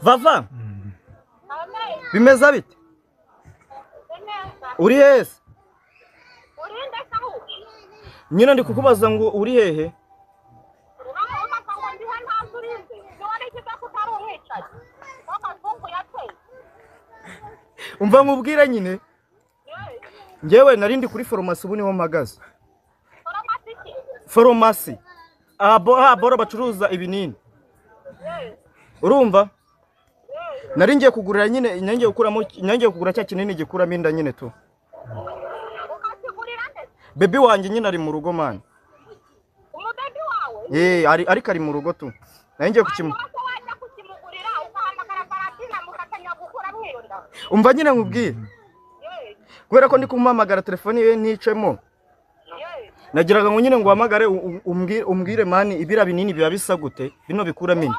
Vava bimeze bite? Uri hehe? Nyine ndi kukubaza ngo uri hehe? Umva nkubwire nyine, njyewe nari ndi kuri farumasi, ubu niho mpagaze. Farumasi aha boro bacuruza ibinini, urumva? Nari ngiye kugurira nyine, nari ngiye gukuramo, nari ngiye kugura cya kinini gikuramo inda nyine tu. Baby wanjye nyine ari mu rugo, man. Umubaby wawe? Eh, ari, ariko ari mu rugo tu. Nari ngiye kukimu Hanyuma se wajya kukimugurira, ugahamagara Valentina, mugatanya gukuramo iyo nda? Umva nyine nkubwire, kubera ko ndi kumuhamagara telefone ye nticemo, nagiraga ngo nyine ngo uhamagare umbwire, man, ibira binini biba bisa gute, bino bikuramo inda?